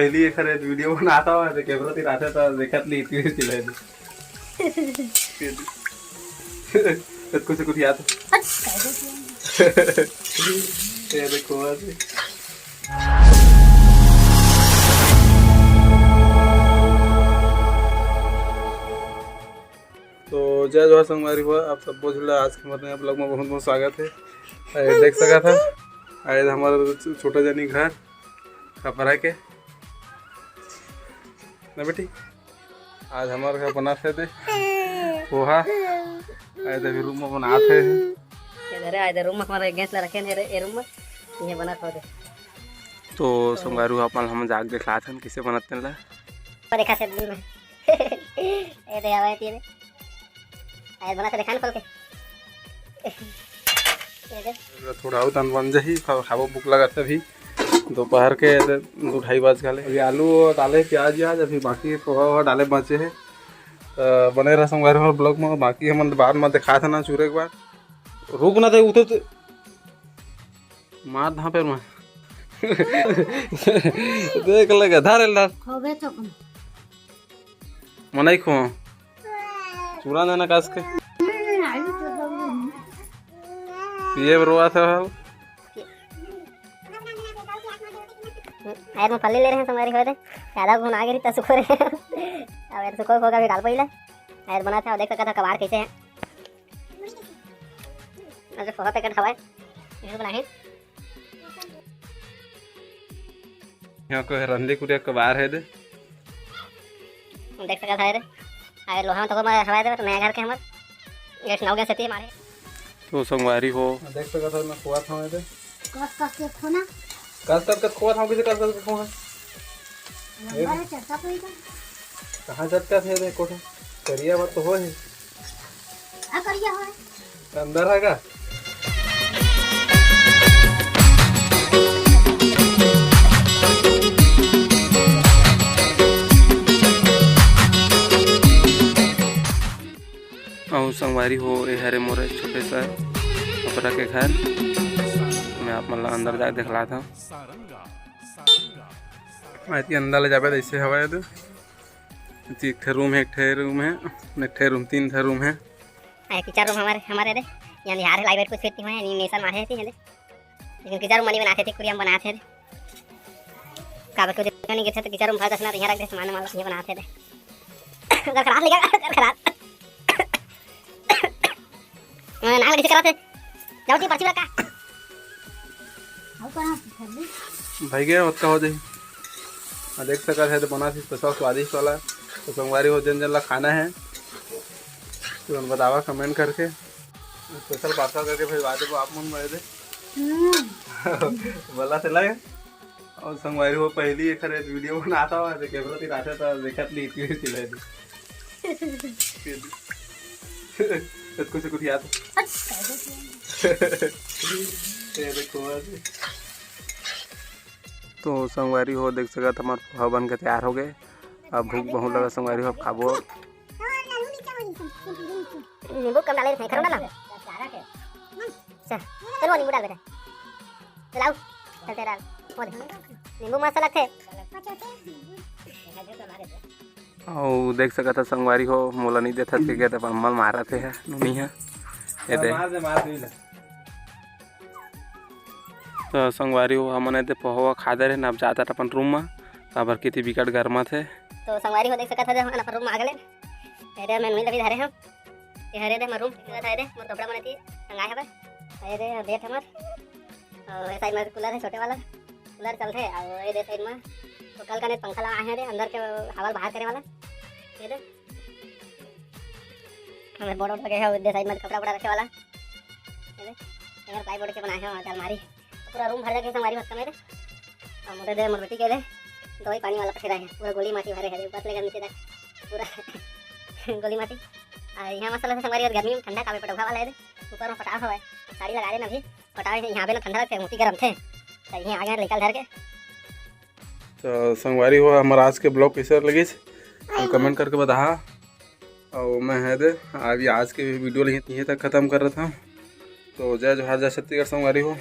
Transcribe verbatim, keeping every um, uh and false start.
चलिए, खरे वीडियो बनाता हूँ, तो कैमरा तीर आते तो देखत नहीं, इतनी चिल्लाए थे। तो कुछ, कुछ याद। ये देखो, आज। तो जय जोहार संगवारी हो, आप सबो झन ला आज के हमर नया ब्लॉग में बहुत बहुत स्वागत है। अरे देख सका था, अरे हमारा छोटा जनी घर खपरा के ना बेटी, आज हमार घर बनात हे दे पोहा। आए दे रूम में बनात हे। ये धरे आए दे रूम में हमारे गैस ला रखे हैं रे, ये रूम में ये बनात हो दे। तो संगवारी हो, अपन हम जाके देखलात हन कैसे बनात तेन ला। देखा से दूर में। ये दे आवे तेरे। आए बना से देखा न खोल के। ये दे। थोड़ा अउ तन बन जाही, खा-, खाबो, भूख लगत हे अभी। दोपहर के दू ढाई बज गए। अभी आलू डाले, प्याज व्याज, अभी बाकी पोहा वोहा डाले बचे हे। त बने रह संगवारी हो ब्लॉग में, बाकी हमन बाद में देखा था ना चूरे के बाद। रुक ना दे, उतर ते। मार धापेर में। देख ले गधा रे ला। खोबे तो कौन? मनई खो। चूरा देना कास के। ये रोआ था हल। यार, मैं पल्ली ले रहे हैं तुम्हारी खोदे। ज्यादा घुन आ गई त सुखो रहे। अब यार सुखो खोगा भी डाल पहिला। यार बना था, देख सकता था कबाड़ कैसे है। अरे पोहा पैकेट हवा है, इसको बनाए। यहाँ को रंदी कुटिया कबाड़ है दे। देख सकत हवे रे। अरे लोहा में तो हवा दे, तो नया घर के हमर। ये नौ गैस सेती मारे। तो संगवारी हो। देख सकत हवे, मैं खोआ था दे। कस कस के खोना। कस कस के खोआ था, किसे कस कस के खोआ? लंबा है, चटका तो ही था। कहाँ चटका थे दे कोठा? करिया बात तो हो है। आ करिया हो है। अंदर है का? अउ संगवारी हो, ए हरे मोर छोटे सा खपरा के घर। मैं आप मन ला अंदर जाके देखलात हूँ। मैं अंदर ले जाबे, ऐसे हवा है तो। एक ठे रूम है, एक ठे रूम है, एक ठे रूम, तीन ठे रूम है। आ, ये किचन रूम हमारे, हमारे दे। यहाँ निहार है, लाइट वाइट कुछ फिट नहीं हुआ है, एनिमेशन मारे थे, दे। लेकिन किचन रूम वाली बनाते थे, कुरिया में बनाते थे। काबर के देखा नहीं गिरते तो किचन रूम भर दसना, तो यहाँ रख दे सामान वामान, ये बनाते थे। अगर खराब लगा, अगर खराब। हाँ, नाक लगे से कराते। जाओ, ती पर्ची रखा। भाई गया, ओतका हो जाही। आ, देख सकत है, तो बना थी स्पेशल स्वादिष्ट वाला। तो संगवारी हो, जन जन ला खाना है, तो मन बतावा कमेंट करके। स्पेशल पार्सल करके भेजवा देबो आप मन में दे। हम्म। बोला से लाए। और संगवारी हो, पहली एक हरे वीडियो बनाता हुआ, तो कैमरा तीर आते तो देखत नहीं, इतनी चिल्लाए थे। कुछ, कुछ याद। ये देखो आज। तो संगवारी हो, देख सकत हमार पोहा बन के तैयार हो गए। अब भूख बहुत लगा संगवारी हो, अब खाबो। नींबू कम डाले, खैखर डाला। चल, चल वो नींबू डाल बेटा। चलाओ, चलते डाल। वो दे। नींबू मस्त लगथे। अउ देख सकत ह संगवारी हो, मोला नहीं देथस के गए, त अपन मल मारत हे नोनी ह। ये दे। मार दे, मार दे। तो संगवारी हो, हमन एदे पोहवा खा दे रहे, अब जात हन अपन रूम में, काबर कि एती बिकट गरमाथे। तो संगवारी हो, देख सकत ह, हमन अपन रूम में आ गए। एदे मैं नोनी ल भी धरे हंव। ये हरे दे, हमर रूम, ये हरे दे, मोर कपड़ा मन एती टंगाए हवे। ये दे, बेड हमर। और ये साइड में कूलर है, छोटे वाला। कूलर चलथे, और ये दे साइड में। तो कल का ने पंखा लगा है रे, अंदर के हवा बाहर करे वाला। ये दे। हमें बोर्ड वोर्ड लगे है, ये दे साइड में कपड़ा वपड़ा रखे वाला। ये दे। ये प्लाई बोर्ड के बनाए हैं, और अलमारी। पूरा रूम भर जाके संगवारी मत कमे दे। और मोटे दे, मोर बेटी के दे, दवाई पानी वाला पठेरा है, पूरा गोली माटी भरे है, ऊपर से लेकर नीचे तक पूरा गोली माटी। और यहाँ मस्त लगथे संगवारी, गर्मी में ठंडा काबे पटौहा वाला है दे, ऊपर में पटाव हवा है, साड़ी लगा रहे ना अभी, पटाव यहाँ पे ना ठंडा लगथे, मोती गरम थे, तो यहाँ आ गए लइका ल धर के। तो संगवारी हो, हमारा आज के ब्लॉग कैसे लगिस, हम कमेंट करके बताहा। और मैं है दे, अभी आज के वीडियो ल यहीं तक खत्म कर रहा था। तो जय जोहार, जय छत्तीसगढ़ संगवारी हो।